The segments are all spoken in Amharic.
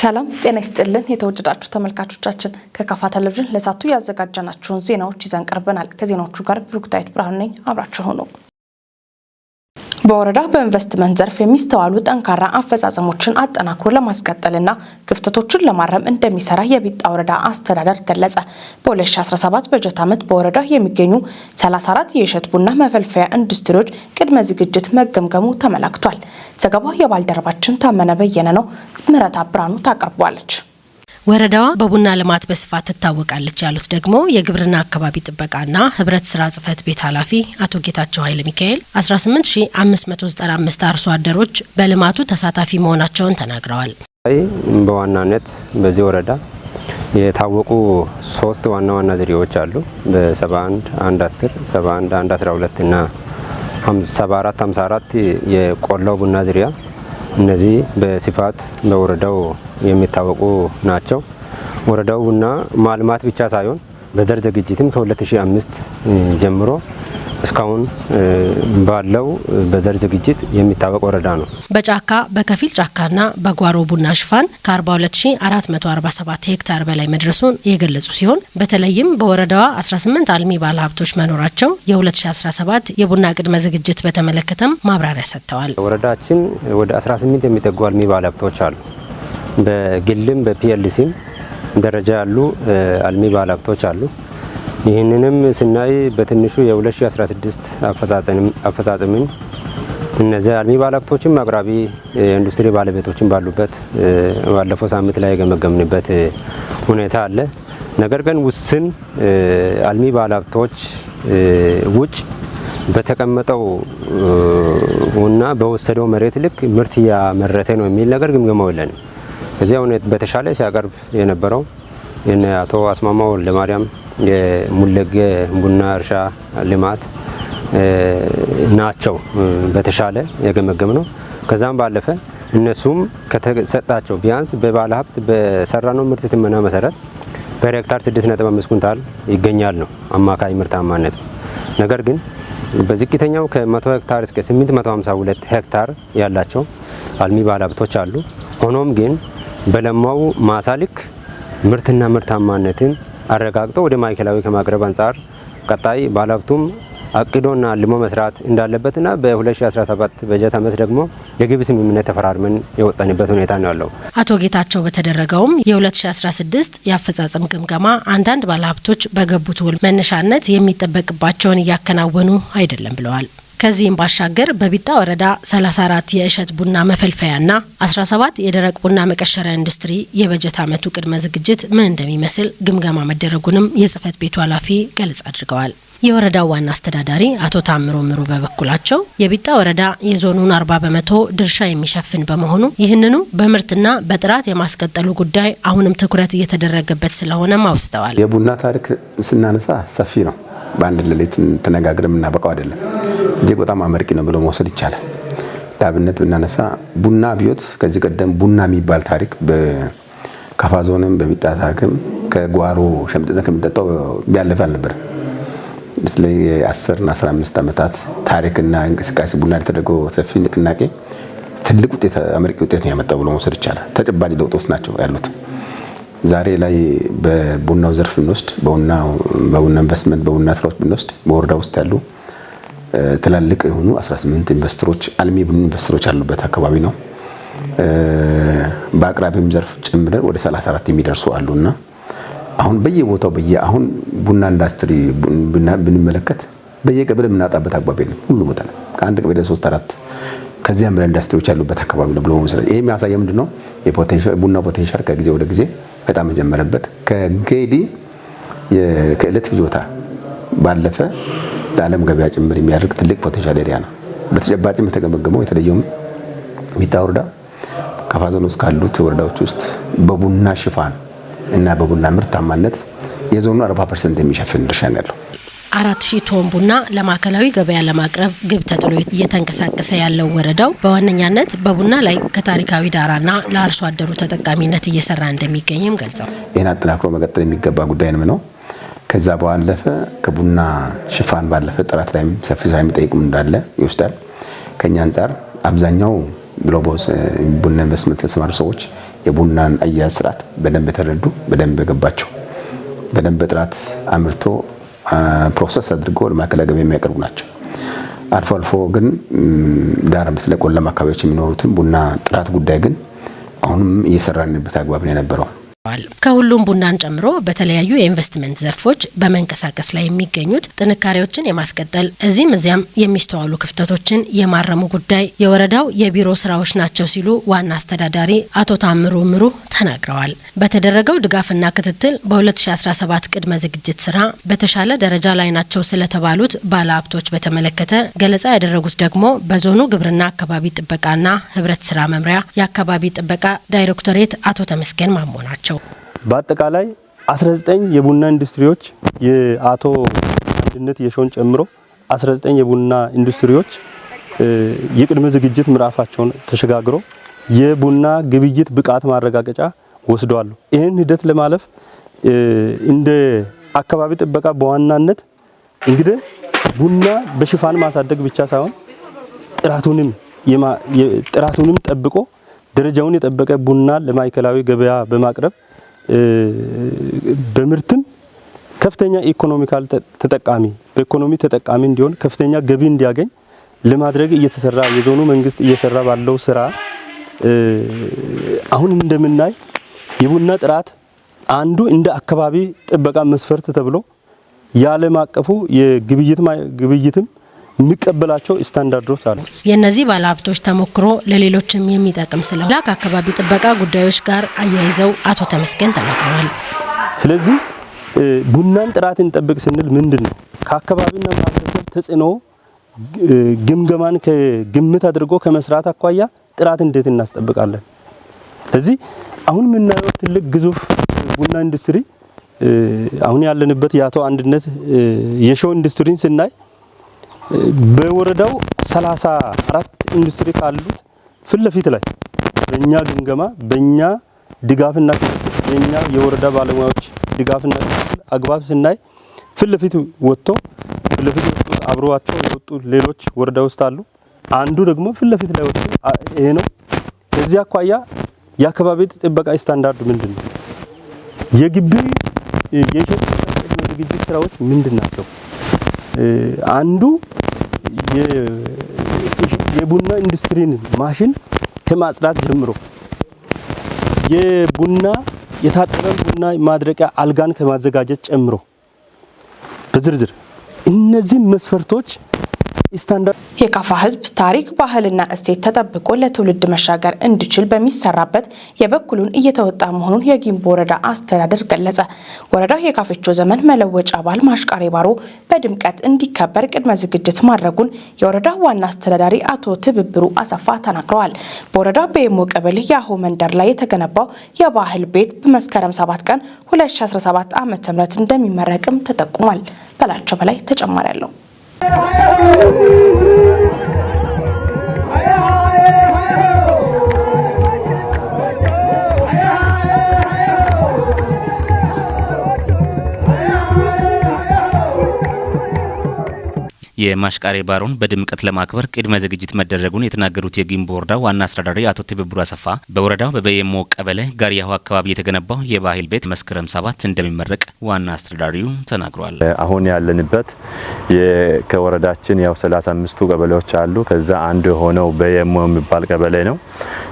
ሰላም ጤና ይስጥልን የተወደዳችሁ ተመልካቾቻችን፣ ከካፋ ቴሌቪዥን ለሰዓቱ ያዘጋጀናቸውን ዜናዎች ይዘን ቀርበናል። ከዜናዎቹ ጋር ብሩክታይት ብርሃኑ ነኝ። አብራችሁ ሁኑ። በወረዳ በኢንቨስትመንት ዘርፍ የሚስተዋሉ ጠንካራ አፈጻጸሞችን አጠናክሮ ለማስቀጠልና ክፍተቶችን ለማረም እንደሚሰራ የቢጣ ወረዳ አስተዳደር ገለጸ። በ2017 በጀት ዓመት በወረዳ የሚገኙ 34 የእሸት ቡና መፈልፈያ ኢንዱስትሪዎች ቅድመ ዝግጅት መገምገሙ ተመላክቷል። ዘገባው የባልደረባችን ታመነ በየነ ነው። ምህረት ብርሃኑ ታቀርበዋለች። ወረዳዋ በቡና ልማት በስፋት ትታወቃለች ያሉት ደግሞ የግብርና አካባቢ ጥበቃና ህብረት ስራ ጽህፈት ቤት ኃላፊ አቶ ጌታቸው ኃይለ ሚካኤል 18,595 አርሶ አደሮች በልማቱ ተሳታፊ መሆናቸውን ተናግረዋል። በዋናነት በዚህ ወረዳ የታወቁ ሶስት ዋና ዋና ዝርያዎች አሉ። በ71 1 10፣ 71 1 12 እና 74 54 የቆላው ቡና ዝርያ፣ እነዚህ በስፋት በወረዳው የሚታወቁ ናቸው። ወረዳው ቡና ማልማት ብቻ ሳይሆን በዘር ዝግጅትም ከ2005 ጀምሮ እስካሁን ባለው በዘር ዝግጅት የሚታወቅ ወረዳ ነው። በጫካ፣ በከፊል ጫካና በጓሮ ቡና ሽፋን ከ42,447 ሄክታር በላይ መድረሱን የገለጹ ሲሆን በተለይም በወረዳዋ 18 አልሚ ባለሀብቶች መኖራቸው የ2017 የቡና ቅድመ ዝግጅት በተመለከተም ማብራሪያ ሰጥተዋል። ወረዳችን ወደ 18 የሚጠጉ አልሚ ባለሀብቶች አሉ። በግልም በ PLC ም ደረጃ ያሉ አልሚ ባለሀብቶች አሉ። ይህንንም ስናይ በትንሹ የ2016 አፈጻጸምን እነዚህ አልሚ ባለሀብቶችም አቅራቢ የኢንዱስትሪ ባለቤቶችን ባሉበት ባለፈው ሳምንት ላይ የገመገምንበት ሁኔታ አለ። ነገር ግን ውስን አልሚ ባለሀብቶች ውጭ በተቀመጠው እና በወሰደው መሬት ልክ ምርት እያመረተ ነው የሚል ነገር ግምገማው የለንም። እዚያ ሁኔታ በተሻለ ሲያቀርብ የነበረው የነ አቶ አስማማው ወልደማርያም የሙለጌ ቡና እርሻ ልማት ናቸው በተሻለ የገመገም ነው። ከዛም ባለፈ እነሱም ከተሰጣቸው ቢያንስ በባለ ሀብት በሰራነው ምርት ትመና መሰረት per ሄክታር 6.5 ኩንታል ይገኛል ነው አማካይ ምርታማነት። ነገር ግን በዝቅተኛው ከ100 ሄክታር እስከ 852 ሄክታር ያላቸው አልሚ ባለሀብቶች አሉ። ሆኖም ግን በለማው ማሳ ልክ ምርትና ምርታማነትን አረጋግጦ ወደ ማዕከላዊ ከማቅረብ አንጻር ቀጣይ ባለሀብቱም አቅዶና አልሞ መስራት እንዳለበትና በ2017 በጀት ዓመት ደግሞ የግብ ስምምነት ተፈራርመን የወጣንበት ሁኔታ ነው ያለው። አቶ ጌታቸው በተደረገውም የ2016 የአፈጻጸም ግምገማ አንዳንድ ባለሀብቶች በገቡት ውል መነሻነት የሚጠበቅባቸውን እያከናወኑ አይደለም ብለዋል። ከዚህም ባሻገር በቢጣ ወረዳ 34 የእሸት ቡና መፈልፈያና 17 የደረቅ ቡና መቀሸሪያ ኢንዱስትሪ የበጀት ዓመቱ ቅድመ ዝግጅት ምን እንደሚመስል ግምገማ መደረጉንም የጽህፈት ቤቱ ኃላፊ ገለጻ አድርገዋል። የወረዳው ዋና አስተዳዳሪ አቶ ታምሮ ምሩ በበኩላቸው የቢጣ ወረዳ የዞኑን 40% ድርሻ የሚሸፍን በመሆኑ ይህንኑ በምርትና በጥራት የማስቀጠሉ ጉዳይ አሁንም ትኩረት እየተደረገበት ስለሆነም አውስተዋል። የቡና ታሪክ ስናነሳ ሰፊ ነው። በአንድ ሌሊት ተነጋግረን የምናበቃው አይደለም። እጅግ በጣም አመርቂ ነው ብሎ መውሰድ ይቻላል። ለአብነት ብናነሳ ቡና አብዮት፣ ከዚህ ቀደም ቡና የሚባል ታሪክ በካፋ ዞንም በቢጣ ታሪክም ከጓሮ ሸምጥጠን ከሚጠጣው ቢያለፈ አልነበረም። በተለይ የ10 እና 15 ዓመታት ታሪክና እንቅስቃሴ ቡና የተደረገው ሰፊ ንቅናቄ ትልቅ ውጤት፣ አመርቂ ውጤት ነው ያመጣው ብሎ መውሰድ ይቻላል። ተጨባጭ ለውጦች ናቸው ያሉት። ዛሬ ላይ በቡናው ዘርፍ ብንወስድ፣ በቡና ኢንቨስትመንት፣ በቡና ስራዎች ብንወስድ በወረዳ ውስጥ ያሉ ትላልቅ የሆኑ 18 ኢንቨስተሮች፣ አልሚ ቡና ኢንቨስተሮች ያሉበት አካባቢ ነው። በአቅራቢም ዘርፍ ጨምረን ወደ 34 የሚደርሱ አሉና አሁን በየቦታው አሁን ቡና ኢንዱስትሪ ብንመለከት በየቀበሌ የምናጣበት አግባብ የለም። ሁሉ ቦታ ላይ ከአንድ ቀበሌ ሶስት፣ አራት ከዚያም በላይ ኢንዱስትሪዎች ያሉበት አካባቢ ነው ብሎ መውሰድ። ይሄ የሚያሳየው ምንድነው? የ potential ቡና potential ከጊዜ ወደ ጊዜ በጣም የጨመረበት፣ ከጌዲ ከዕለት ፍጆታ ባለፈ ለዓለም ገበያ ጭምር የሚያደርግ ትልቅ potential area ነው። በተጨባጭም የተገመገመው የተለየውም ሚጣ ወረዳ ካፋ ዞን ውስጥ ካሉት ወረዳዎች ውስጥ በቡና ሽፋን እና በቡና ምርታማነት የዞኑ 40% የሚሸፍን ድርሻ ነው ያለው። 4,000 ቶን ቡና ለማዕከላዊ ገበያ ለማቅረብ ግብ ተጥሎ እየተንቀሳቀሰ ያለው ወረዳው በዋነኛነት በቡና ላይ ከታሪካዊ ዳራና ለአርሶ አደሩ ተጠቃሚነት እየሰራ እንደሚገኝም ገልጸዋል። ይህን አጠናክሮ መቀጠል የሚገባ ጉዳይ ነው። ከዛ ባለፈ ከቡና ሽፋን ባለፈ ጥራት ላይም ሰፊ ስራ የሚጠይቅም እንዳለ ይወስዳል። ከኛ አንጻር አብዛኛው ብሎ ቡና ኢንቨስትመንት ለተሰማሩ ሰዎች የቡናን አያያዝ ስርዓት በደንብ የተረዱ፣ በደንብ የገባቸው፣ በደንብ በጥራት አምርቶ process አድርጎ ለማዕከላዊ ገበያ የሚያቀርቡ ናቸው። አልፎ አልፎ ግን ዳር በተለይ ቆላማ አካባቢዎች የሚኖሩትን ቡና ጥራት ጉዳይ ግን አሁንም እየሰራንበት አግባብ ነው የነበረው። ከሁሉም ቡናን ጨምሮ በተለያዩ የኢንቨስትመንት ዘርፎች በመንቀሳቀስ ላይ የሚገኙት ጥንካሬዎችን የማስቀጠል፣ እዚህም እዚያም የሚስተዋሉ ክፍተቶችን የማረሙ ጉዳይ የወረዳው የቢሮ ስራዎች ናቸው ሲሉ ዋና አስተዳዳሪ አቶ ታምሩ ምሩ ተናግረዋል። በተደረገው ድጋፍና ክትትል በ2017 ቅድመ ዝግጅት ስራ በተሻለ ደረጃ ላይ ናቸው ስለተባሉት ባለሀብቶች በተመለከተ ገለጻ ያደረጉት ደግሞ በዞኑ ግብርና አካባቢ ጥበቃና ህብረት ስራ መምሪያ የአካባቢ ጥበቃ ዳይሬክቶሬት አቶ ተመስገን ማሞ ናቸው። በአጠቃላይ 19 የቡና ኢንዱስትሪዎች፣ የአቶ አንድነት የሾን ጨምሮ 19 የቡና ኢንዱስትሪዎች የቅድመ ዝግጅት ምዕራፋቸውን ተሸጋግሮ የቡና ግብይት ብቃት ማረጋገጫ ወስደዋል። ይህን ሂደት ለማለፍ እንደ አካባቢ ጥበቃ በዋናነት እንግዲህ ቡና በሽፋን ማሳደግ ብቻ ሳይሆን ጥራቱንም ጠብቆ ደረጃውን የጠበቀ ቡና ለማዕከላዊ ገበያ በማቅረብ በምርትም ከፍተኛ economical ተጠቃሚ፣ በኢኮኖሚ ተጠቃሚ እንዲሆን፣ ከፍተኛ ገቢ እንዲያገኝ ለማድረግ እየተሰራ፣ የዞኑ መንግስት እየሰራ ባለው ስራ አሁን እንደምናይ የቡና ጥራት አንዱ እንደ አካባቢ ጥበቃ መስፈርት ተብሎ የዓለም አቀፉ የግብይት ግብይትም የሚቀበላቸው ስታንዳርዶች አሉ። የእነዚህ ባለሀብቶች ተሞክሮ ለሌሎችም የሚጠቅም ስለሆነ ከአካባቢ ጥበቃ ጉዳዮች ጋር አያይዘው አቶ ተመስገን ተናግረዋል። ስለዚህ ቡናን ጥራት እንጠብቅ ስንል ምንድን ነው? ከአካባቢና ማህበረሰብ ተጽዕኖ ግምገማን ከግምት አድርጎ ከመስራት አኳያ ጥራት እንዴት እናስጠብቃለን? ስለዚህ አሁን የምናየው ትልቅ ግዙፍ ቡና ኢንዱስትሪ፣ አሁን ያለንበት የአቶ አንድነት የሾ ኢንዱስትሪን ስናይ በወረዳው 34 ኢንዱስትሪ ካሉት ፊት ለፊት ላይ በእኛ ግምገማ፣ በእኛ ድጋፍና ክትትል፣ በእኛ የወረዳ ባለሙያዎች ድጋፍና ክትትል አግባብ ስናይ ፊት ለፊት ወጥቶ፣ ፊት ለፊት የወጡት አብረዋቸው የወጡ ሌሎች ወረዳ ውስጥ አሉ። አንዱ ደግሞ ፊት ለፊት ላይ ወጥቶ ይሄ ነው። ከዚህ አኳያ የአካባቢ ጥበቃ ስታንዳርድ ምንድን ነው? የግቢ የኢትዮጵያ ቅድመ ዝግጅት ስራዎች ምንድን ናቸው? አንዱ የቡና ኢንዱስትሪን ማሽን ከማጽዳት ጀምሮ፣ የቡና የታጠበ ቡና ማድረቂያ አልጋን ከማዘጋጀት ጨምሮ በዝርዝር እነዚህ መስፈርቶች ስታንዳርድ የካፋ ሕዝብ ታሪክ፣ ባህልና እሴት ተጠብቆ ለትውልድ መሻገር እንዲችል በሚሰራበት የበኩሉን እየተወጣ መሆኑን የጊምቦ ወረዳ አስተዳደር ገለጸ። ወረዳው የካፌቾ ዘመን መለወጫ በዓል ማሽቃሬ ባሮ በድምቀት እንዲከበር ቅድመ ዝግጅት ማድረጉን የወረዳው ዋና አስተዳዳሪ አቶ ትብብሩ አሰፋ ተናግረዋል። በወረዳው በየሞ ቀበሌ የአሆ መንደር ላይ የተገነባው የባህል ቤት በመስከረም 7 ቀን 2017 ዓ.ም እንደሚመረቅም ተጠቁሟል። በላቸው በላይ ተጨማሪ አለው። የማሽቃሬ ባሮን በድምቀት ለማክበር ቅድመ ዝግጅት መደረጉን የተናገሩት የጊምቦ ወረዳ ዋና አስተዳዳሪ አቶ ትብብሩ አሰፋ በወረዳው በበየሞ ቀበሌ ጋሪያሁ አካባቢ የተገነባው የባህል ቤት መስከረም 7 እንደሚመረቅ ዋና አስተዳዳሪው ተናግሯል። አሁን ያለንበት ከወረዳችን ያው 35ቱ ቀበሌዎች አሉ። ከዛ አንዱ የሆነው በየሞ የሚባል ቀበሌ ነው።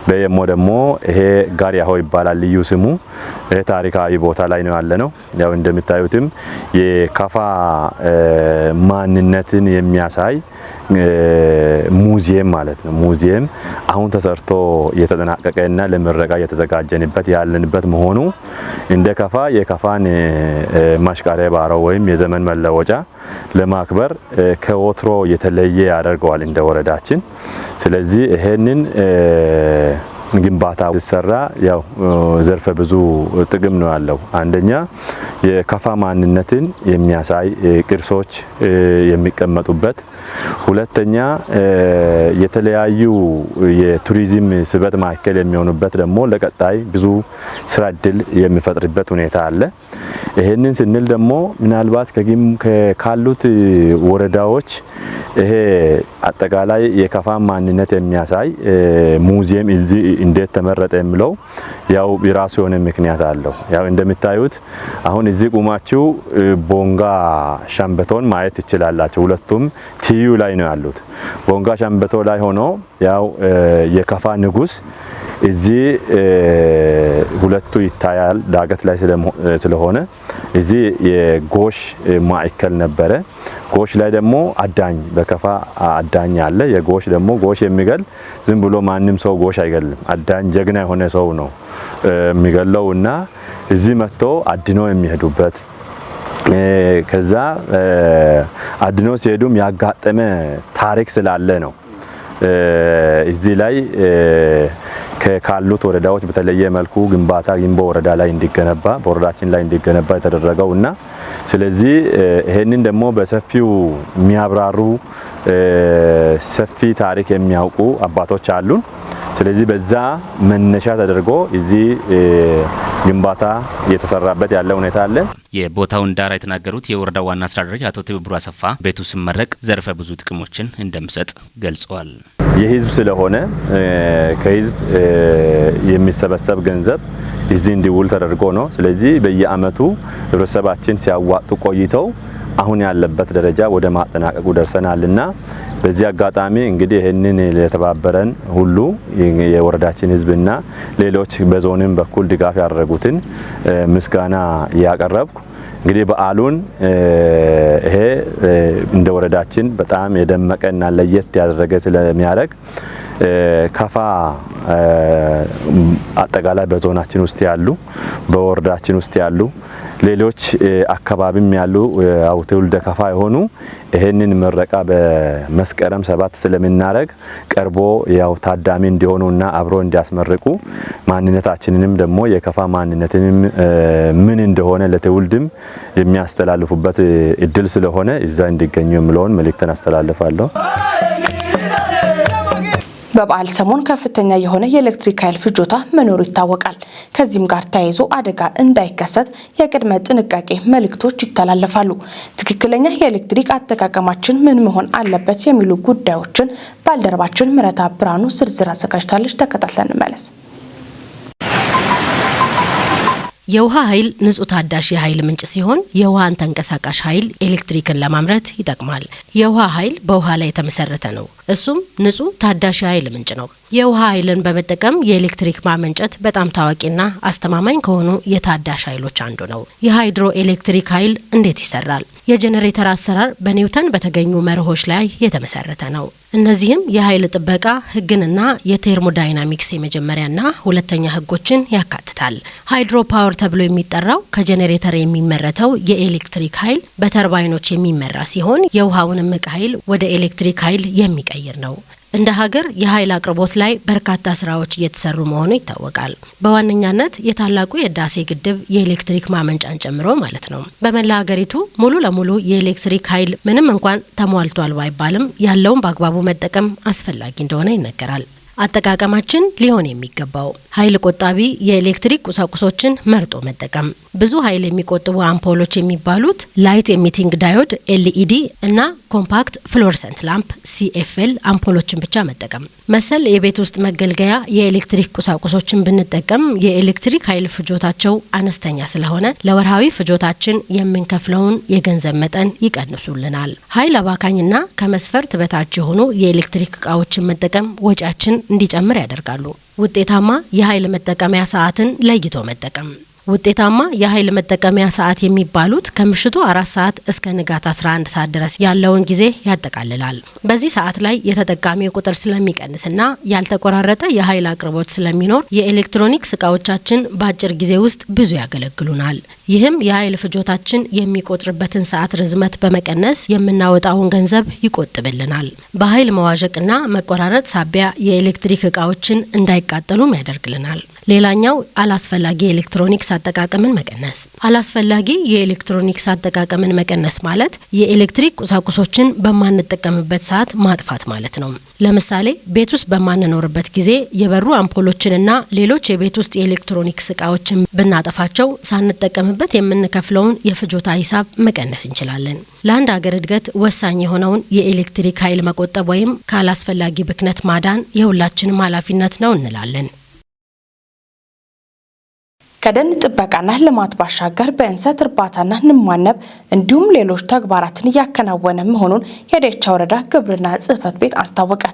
በየሞ ደግሞ ይሄ ጋሪያሆ ይባላል ልዩ ስሙ። ይሄ ታሪካዊ ቦታ ላይ ነው ያለነው። ያው እንደምታዩትም የካፋ ማንነትን የሚያሳይ ሙዚየም ማለት ነው። ሙዚየም አሁን ተሰርቶ እየተጠናቀቀና ለምረቃ እየተዘጋጀንበት ያለንበት መሆኑ እንደ ካፋ የካፋን ማሽቃሬ ባሮ ወይም የዘመን መለወጫ ለማክበር ከወትሮ የተለየ ያደርገዋል እንደ ወረዳችን። ስለዚህ ይሄንን ግንባታ ሲሰራ ያው ዘርፈ ብዙ ጥቅም ነው ያለው። አንደኛ የካፋ ማንነትን የሚያሳይ ቅርሶች የሚቀመጡበት፣ ሁለተኛ የተለያዩ የቱሪዝም ስበት ማዕከል የሚሆኑበት፣ ደግሞ ለቀጣይ ብዙ ስራ እድል የሚፈጥርበት ሁኔታ አለ። ይሄንን ስንል ደግሞ ምናልባት ካሉት ወረዳዎች ይሄ አጠቃላይ የከፋ ማንነት የሚያሳይ ሙዚየም እዚህ እንዴት ተመረጠ የሚለው ያው የራሱ የሆነ ምክንያት አለው። ያው እንደምታዩት አሁን እዚህ ቁማችሁ ቦንጋ ሻምበቶን ማየት ትችላላችሁ። ሁለቱም ትይዩ ላይ ነው ያሉት። ቦንጋ ሻምበቶ ላይ ሆኖ ያው የከፋ ንጉስ እዚህ ሁለቱ ይታያል። ዳገት ላይ ስለሆነ እዚህ የጎሽ ማዕከል ነበረ። ጎሽ ላይ ደግሞ አዳኝ በከፋ አዳኝ አለ። የጎሽ ደግሞ ጎሽ የሚገል ዝም ብሎ ማንም ሰው ጎሽ አይገልም። አዳኝ ጀግና የሆነ ሰው ነው የሚገለውና እዚህ መጥቶ አድኖ የሚሄዱበት፣ ከዛ አድኖ ሲሄዱም ያጋጠመ ታሪክ ስላለ ነው። እዚህ ላይ ካሉት ወረዳዎች በተለየ መልኩ ግንባታ ጊምቦ ወረዳ ላይ እንዲገነባ፣ በወረዳችን ላይ እንዲገነባ የተደረገውና ስለዚህ ይሄንን ደግሞ በሰፊው የሚያብራሩ፣ ሰፊ ታሪክ የሚያውቁ አባቶች አሉን። ስለዚህ በዛ መነሻ ተደርጎ እዚህ ግንባታ እየተሰራበት ያለ ሁኔታ አለ። የቦታውን ዳራ የተናገሩት የወረዳው ዋና አስተዳዳሪ አቶ ትብብሩ አሰፋ ቤቱ ሲመረቅ ዘርፈ ብዙ ጥቅሞችን እንደሚሰጥ ገልጸዋል። የህዝብ ስለሆነ ከህዝብ የሚሰበሰብ ገንዘብ እዚህ እንዲውል ተደርጎ ነው። ስለዚህ በየአመቱ ህብረተሰባችን ሲያዋጡ ቆይተው አሁን ያለበት ደረጃ ወደ ማጠናቀቁ ደርሰናልና በዚህ አጋጣሚ እንግዲህ ይህንን ለተባበረን ሁሉ የወረዳችን ህዝብና ሌሎች በዞንም በኩል ድጋፍ ያደረጉትን ምስጋና እያቀረብኩ፣ እንግዲህ በዓሉን ይሄ እንደ ወረዳችን በጣም የደመቀና ለየት ያደረገ ስለሚያደርግ ከፋ አጠቃላይ በዞናችን ውስጥ ያሉ፣ በወረዳችን ውስጥ ያሉ፣ ሌሎች አካባቢም ያሉ ያው ትውልደ ከፋ የሆኑ ይሄንን ምረቃ በመስከረም 7 ስለምናረግ ቀርቦ ያው ታዳሚ እንዲሆኑና አብሮ እንዲያስመርቁ፣ ማንነታችንንም ደግሞ የከፋ ማንነትንም ምን እንደሆነ ለትውልድም የሚያስተላልፉበት እድል ስለሆነ እዛ እንዲገኙ የምለውን መልእክትን አስተላልፋለሁ። በበዓል ሰሞን ከፍተኛ የሆነ የኤሌክትሪክ ኃይል ፍጆታ መኖሩ ይታወቃል። ከዚህም ጋር ተያይዞ አደጋ እንዳይከሰት የቅድመ ጥንቃቄ መልእክቶች ይተላለፋሉ። ትክክለኛ የኤሌክትሪክ አጠቃቀማችን ምን መሆን አለበት የሚሉ ጉዳዮችን ባልደረባችን ምረታ ብርሃኑ ዝርዝር አዘጋጅታለች። ተከታትለን እንመለስ። የውሃ ኃይል ንጹህ ታዳሽ የኃይል ምንጭ ሲሆን የውሃን ተንቀሳቃሽ ኃይል ኤሌክትሪክን ለማምረት ይጠቅማል። የውሃ ኃይል በውሃ ላይ የተመሰረተ ነው። እሱም ንጹህ ታዳሽ የኃይል ምንጭ ነው። የውሃ ኃይልን በመጠቀም የኤሌክትሪክ ማመንጨት በጣም ታዋቂና አስተማማኝ ከሆኑ የታዳሽ ኃይሎች አንዱ ነው። የሃይድሮ ኤሌክትሪክ ኃይል እንዴት ይሰራል? የጄኔሬተር አሰራር በኒውተን በተገኙ መርሆች ላይ የተመሰረተ ነው። እነዚህም የኃይል ጥበቃ ሕግንና የቴርሞዳይናሚክስ የመጀመሪያና ሁለተኛ ሕጎችን ያካትታል። Hydro power ተብሎ የሚጠራው ከጄኔሬተር የሚመረተው የኤሌክትሪክ ኃይል በተርባይኖች የሚመራ ሲሆን የውሃውን እምቅ ኃይል ወደ ኤሌክትሪክ ኃይል የሚቀይር ነው። እንደ ሀገር የኃይል አቅርቦት ላይ በርካታ ስራዎች እየተሰሩ መሆኑ ይታወቃል። በዋነኛነት የታላቁ የህዳሴ ግድብ የኤሌክትሪክ ማመንጫን ጨምሮ ማለት ነው። በመላ ሀገሪቱ ሙሉ ለሙሉ የኤሌክትሪክ ኃይል ምንም እንኳን ተሟልቷል ባይባልም ያለውን በአግባቡ መጠቀም አስፈላጊ እንደሆነ ይነገራል። አጠቃቀማችን ሊሆን የሚገባው ኃይል ቆጣቢ የኤሌክትሪክ ቁሳቁሶችን መርጦ መጠቀም። ብዙ ኃይል የሚቆጥቡ አምፖሎች የሚባሉት light emitting diode LED እና compact fluorescent lamp CFL አምፖሎችን ብቻ መጠቀም። መሰል የቤት ውስጥ መገልገያ የኤሌክትሪክ ቁሳቁሶችን ብንጠቀም የኤሌክትሪክ ኃይል ፍጆታቸው አነስተኛ ስለሆነ ለወርሃዊ ፍጆታችን የምንከፍለውን የገንዘብ መጠን ይቀንሱልናል። ኃይል አባካኝና ከመስፈርት በታች የሆኑ የኤሌክትሪክ እቃዎችን መጠቀም ወጪያችን እንዲጨምር ያደርጋሉ። ውጤታማ የኃይል መጠቀሚያ ሰዓትን ለይቶ መጠቀም። ውጤታማ የኃይል መጠቀሚያ ሰዓት የሚባሉት ከምሽቱ 4 ሰዓት እስከ ንጋት 11 ሰዓት ድረስ ያለውን ጊዜ ያጠቃልላል። በዚህ ሰዓት ላይ የተጠቃሚው ቁጥር ስለሚቀንስና ያልተቆራረጠ የኃይል አቅርቦት ስለሚኖር የኤሌክትሮኒክስ እቃዎቻችን በአጭር ጊዜ ውስጥ ብዙ ያገለግሉናል። ይህም የኃይል ፍጆታችን የሚቆጥርበትን ሰዓት ርዝመት በመቀነስ የምናወጣውን ገንዘብ ይቆጥብልናል። በኃይል መዋዠቅና መቆራረጥ ሳቢያ የኤሌክትሪክ እቃዎችን እንዳይቃጠሉም ያደርግልናል። ሌላኛው አላስፈላጊ የኤሌክትሮኒክስ አጠቃቀምን መቀነስ። አላስፈላጊ የኤሌክትሮኒክስ አጠቃቀምን መቀነስ ማለት የኤሌክትሪክ ቁሳቁሶችን በማንጠቀምበት ሰዓት ማጥፋት ማለት ነው። ለምሳሌ ቤት ውስጥ በማንኖርበት ጊዜ የበሩ አምፖሎችንና ሌሎች የቤት ውስጥ የኤሌክትሮኒክስ እቃዎችን ብናጠፋቸው ሳንጠቀምበት ስንጠቀምበት የምንከፍለውን የፍጆታ ሂሳብ መቀነስ እንችላለን። ለአንድ ሀገር እድገት ወሳኝ የሆነውን የኤሌክትሪክ ኃይል መቆጠብ ወይም ካላስፈላጊ ብክነት ማዳን የሁላችንም ኃላፊነት ነው እንላለን። ከደን ጥበቃና ልማት ባሻገር በእንሰት እርባታና ንብ ማነብ እንዲሁም ሌሎች ተግባራትን እያከናወነ መሆኑን የዴቻ ወረዳ ግብርና ጽሕፈት ቤት አስታወቀ።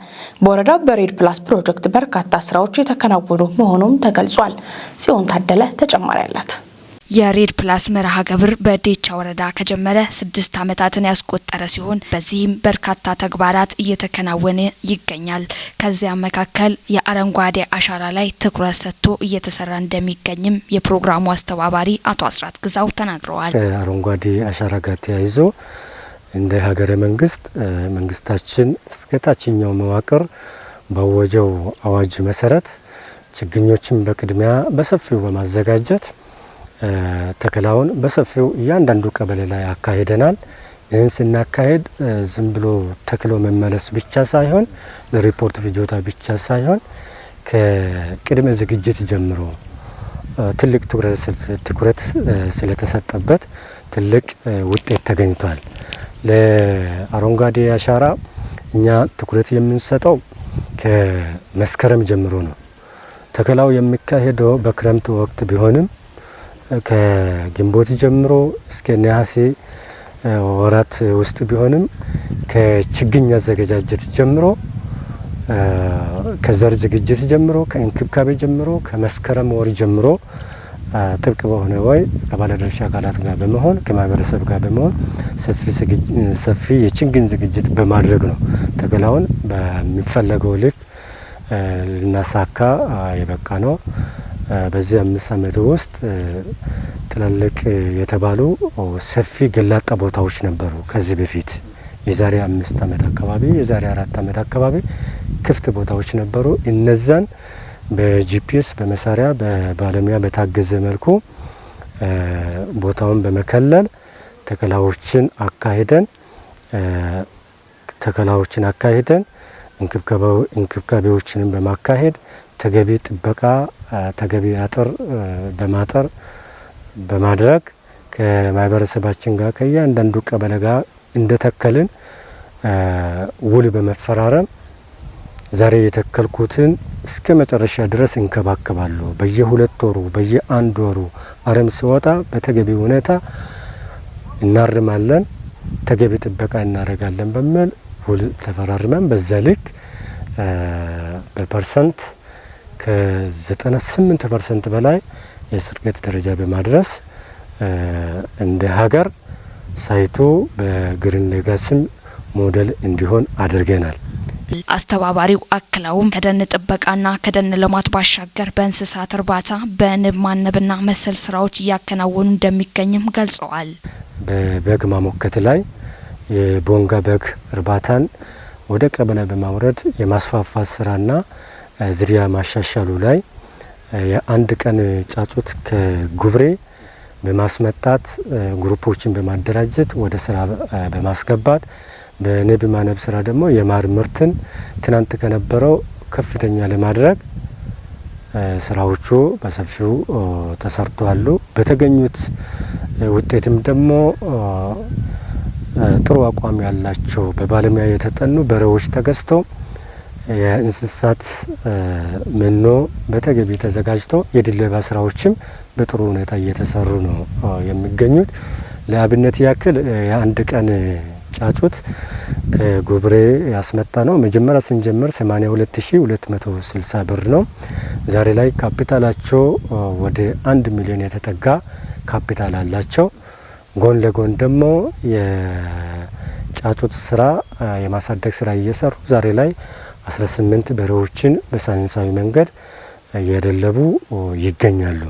በወረዳው በ REDD Plus ፕሮጀክት በርካታ ስራዎች የተከናወኑ መሆኑም ተገልጿል። ጽዮን ታደለ ተጨማሪ አላት። የ REDD Plus መርሃ ግብር በዴቻ ወረዳ ከጀመረ 6 ዓመታትን ያስቆጠረ ሲሆን፣ በዚህም በርካታ ተግባራት እየተከናወነ ይገኛል። ከዚያም መካከል የአረንጓዴ አሻራ ላይ ትኩረት ሰጥቶ እየተሰራ እንደሚገኝም የፕሮግራሙ አስተባባሪ አቶ አስራት ግዛው ተናግረዋል። ከአረንጓዴ አሻራ ጋር ተያይዞ እንደ ሀገረ መንግስት መንግስታችን እስከ ታችኛው መዋቅር ባወጀው አዋጅ መሰረት ችግኞችን በቅድሚያ በሰፊው በማዘጋጀት ተከላውን በሰፊው እያንዳንዱ ቀበሌ ላይ አካሂደናል። ይህን ስናካሄድ ዝም ብሎ ተክሎ መመለስ ብቻ ሳይሆን፣ ለሪፖርት ፍጆታ ብቻ ሳይሆን፣ ከቅድመ ዝግጅት ጀምሮ ትልቅ ትኩረት ስለተሰጠበት ትልቅ ውጤት ተገኝቷል። ለአረንጓዴ አሻራ እኛ ትኩረት የምንሰጠው ከመስከረም ጀምሮ ነው። ተከላው የሚካሄደው በክረምት ወቅት ቢሆንም፣ ከግንቦት ጀምሮ እስከ ነሐሴ ወራት ውስጥ ቢሆንም፣ ከችግኝ አዘገጃጀት ጀምሮ፣ ከዘር ዝግጅት ጀምሮ፣ ከእንክብካቤ ጀምሮ፣ ከመስከረም ወር ጀምሮ ጥብቅ በሆነ ወይ ከባለድርሻ አካላት ጋር በመሆን፣ ከማህበረሰብ ጋር በመሆን ሰፊ የችግኝ ዝግጅት በማድረግ ነው ተከላውን በሚፈለገው ልክ ልናሳካ የበቃነው። በዚህ 5 ዓመት ውስጥ ትላልቅ የተባሉ ሰፊ ገላጣ ቦታዎች ነበሩ። ከዚህ በፊት የዛሬ 5 ዓመት አካባቢ፣ የዛሬ 4 ዓመት አካባቢ ክፍት ቦታዎች ነበሩ። እነዛን በ GPS በመሳሪያ በባለሙያ በታገዘ መልኩ ቦታውን በመከለል ተከላዎችን አካሂደን፣ እንክብካቤዎችንም በማካሄድ፣ ተገቢ ጥበቃ፣ ተገቢ አጥር በማጠር በማድረግ፣ ከማህበረሰባችን ጋር ከእያንዳንዱ ቀበሌ ጋር እንደተከልን ውል በመፈራረም፣ ዛሬ የተከልኩትን እስከ መጨረሻ ድረስ እንከባከባለሁ፣ በየ2 ወሩ፣ በየአንድ ወሩ አረም ሲወጣ በተገቢ ሁኔታ እናርማለን፣ ተገቢ ጥበቃ እናደርጋለን በሚል ውል ተፈራርመን፣ በዛ ልክ በ percent ከ98% በላይ የጽድቀት ደረጃ በማድረስ እንደ ሀገር site ኡ በ Green Legacy ም ሞዴል እንዲሆን አድርገናል። አስተባባሪው አክለውም ከደን ጥበቃና ከደን ልማት ባሻገር በእንስሳት እርባታ፣ በንብ ማነብና መሰል ስራዎች እያከናወኑ እንደሚገኝም ገልጸዋል። በበግ ማሞከት ላይ የቦንጋ በግ እርባታን ወደ ቀበሌ በማውረድ የማስፋፋት ስራና ዝርያ ማሻሻሉ ላይ የአንድ ቀን ጫጩት ከጉብሬ በማስመጣት group ኦችን በማደራጀት ወደ ስራ በማስገባት፣ በንብ ማነብ ስራ ደግሞ የማር ምርትን ትናንት ከነበረው ከፍተኛ ለማድረግ ስራዎቹ በሰፊው ተሰርተዋል። በተገኙት ውጤትም ደግሞ ጥሩ አቋም ያላቸው በባለሙያ የተጠኑ በሬዎች ተገዝተው፣ የእንስሳት መኖ በተገቢ ተዘጋጅቶ፣ የድለባ ስራዎችም በጥሩ ሁኔታ እየተሰሩ ነው የሚገኙት። ለአብነት ያክል የአንድ ቀን ጫጩት ከጉብሬ ያስመጣነው መጀመሪያ ስንጀምር 82,260 ብር ነው። ዛሬ ላይ ካፒታላቸው ወደ 1 ሚሊዮን የተጠጋ ካፒታል አላቸው። ጎን ለጎን ደግሞ የጫጩት ስራ የማሳደግ ስራ እየሰሩ ዛሬ ላይ 18 በሬዎችን በሳይንሳዊ መንገድ እየደለቡ ይገኛሉ።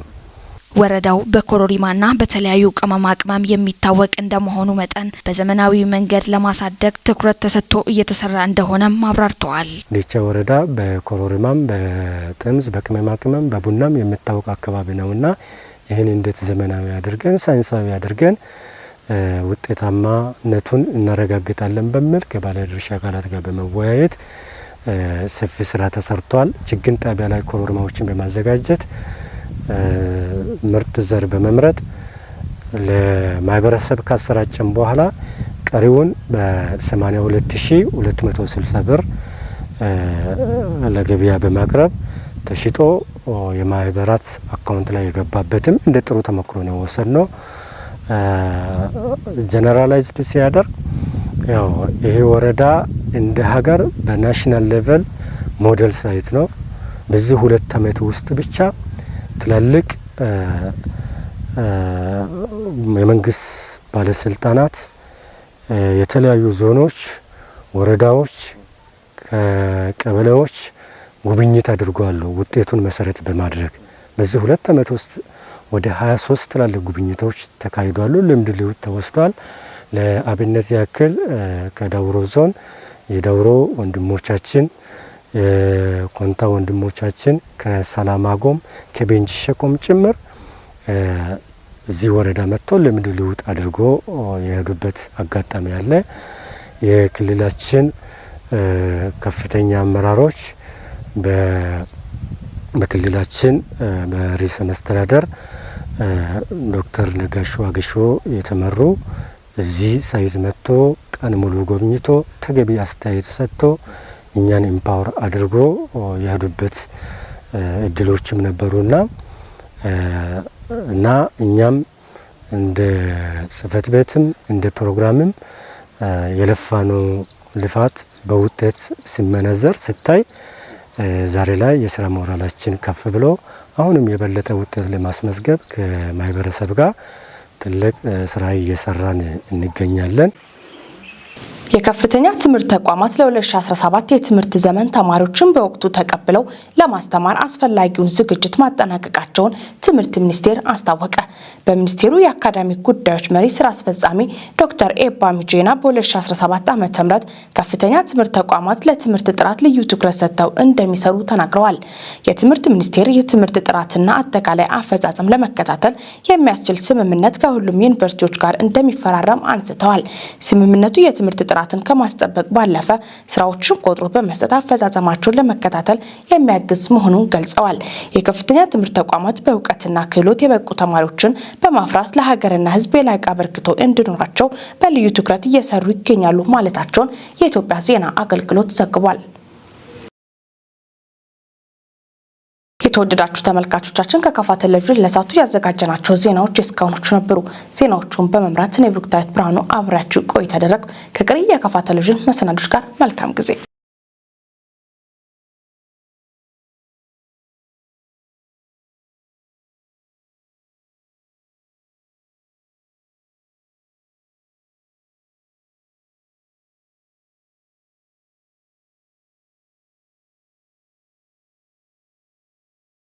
ወረዳው በኮረሪማና በተለያዩ ቅመማ ቅመም የሚታወቅ እንደመሆኑ መጠን በዘመናዊ መንገድ ለማሳደግ ትኩረት ተሰጥቶ እየተሰራ እንደሆነም አብራርተዋል። ዲቻ ወረዳ በኮረሪማም፣ በጥምዝ፣ በቅመማ ቅመም፣ በቡናም የሚታወቅ አካባቢ ነውና፣ ይህን እንዴት ዘመናዊ አድርገን፣ ሳይንሳዊ አድርገን ውጤታማነቱን እናረጋግጣለን በሚል ከባለድርሻ አካላት ጋር በመወያየት ሰፊ ስራ ተሰርቷል። ችግኝ ጣቢያ ላይ ኮረሪማዎችን በማዘጋጀት፣ ምርጥ ዘር በመምረጥ፣ ለማህበረሰብ ካሰራጨን በኋላ ቀሪውን በ82,260 ብር ለገበያ በማቅረብ ተሽጦ የማህበራት አካውንት ላይ የገባበትም እንደ ጥሩ ተሞክሮ ነው የወሰድነው። Generalized ሲያደርግ ያው ይሄ ወረዳ እንደ ሀገር በ national level model site ነው። በዚህ 2 አመት ውስጥ ብቻ ትላልቅ የመንግስት ባለስልጣናት፣ የተለያዩ ዞኖች፣ ወረዳዎች፣ ከቀበሌዎች ጉብኝት አድርገዋል። ውጤቱን መሰረት በማድረግ በዚህ 2 አመት ውስጥ ወደ 23 ትላልቅ ጉብኝቶች ተካሂዷሉ። ልምድ ልውውጥ ተወስዷል። ለአብነት ያክል ከዳውሮ ዞን የዳውሮ ወንድሞቻችን፣ የኮንታ ወንድሞቻችን፣ ከሰላማጎም ከቤንች ሸኮም ጭምር እዚህ ወረዳ መጥቶ ልምድ ልውውጥ አድርጎ የሄዱበት አጋጣሚ አለ። የክልላችን ከፍተኛ አመራሮች በክልላችን በርዕሰ መስተዳደር ዶክተር ነጋሽ ዋጌሾ የተመሩ እዚህ site መጥቶ ቀን ሙሉ ጎብኝቶ ተገቢ አስተያየት ሰጥቶ እኛን empower አድርጎ የሄዱበት እድሎችም ነበሩና እና እኛም እንደ ጽህፈት ቤትም እንደ ፕሮግራምም የለፋነው ልፋት በውጤት ሲመነዘር ስታይ ዛሬ ላይ የስራ ሞራላችን ከፍ ብሎ አሁንም የበለጠ ውጤት ለማስመዝገብ ከማህበረሰብ ጋር ትልቅ ስራ እየሰራን እንገኛለን። የከፍተኛ ትምህርት ተቋማት ለ2017 የትምህርት ዘመን ተማሪዎችን በወቅቱ ተቀብለው ለማስተማር አስፈላጊውን ዝግጅት ማጠናቀቃቸውን ትምህርት ሚኒስቴር አስታወቀ። በሚኒስቴሩ የአካዳሚክ ጉዳዮች መሪ ስራ አስፈጻሚ ዶክተር ኤባ ሚጄና በ2017 ዓ ም ከፍተኛ ትምህርት ተቋማት ለትምህርት ጥራት ልዩ ትኩረት ሰጥተው እንደሚሰሩ ተናግረዋል። የትምህርት ሚኒስቴር የትምህርት ጥራትና አጠቃላይ አፈጻጸም ለመከታተል የሚያስችል ስምምነት ከሁሉም ዩኒቨርሲቲዎች ጋር እንደሚፈራረም አንስተዋል። ስምምነቱ የትምህርት ጥራትን ከማስጠበቅ ባለፈ ስራዎችን ቆጥሮ በመስጠት አፈጻጸማቸውን ለመከታተል የሚያግዝ መሆኑን ገልጸዋል። የከፍተኛ ትምህርት ተቋማት በእውቀትና ክህሎት የበቁ ተማሪዎችን በማፍራት ለሀገርና ሕዝብ የላቀ አበርክቶ እንዲኖራቸው በልዩ ትኩረት እየሰሩ ይገኛሉ ማለታቸውን የኢትዮጵያ ዜና አገልግሎት ዘግቧል። የተወደዳችሁ ተመልካቾቻችን፣ ከካፋ ቴሌቪዥን ለሰዓቱ ያዘጋጀናቸው ዜናዎች የእስካሁኖቹ ነበሩ። ዜናዎቹን በመምራት እኔ ብሩክታዊት ብርሃኑ አብሬያችሁ ቆይታ አደረግኩ። ከቀሪ የካፋ ቴሌቪዥን መሰናዶች ጋር መልካም ጊዜ።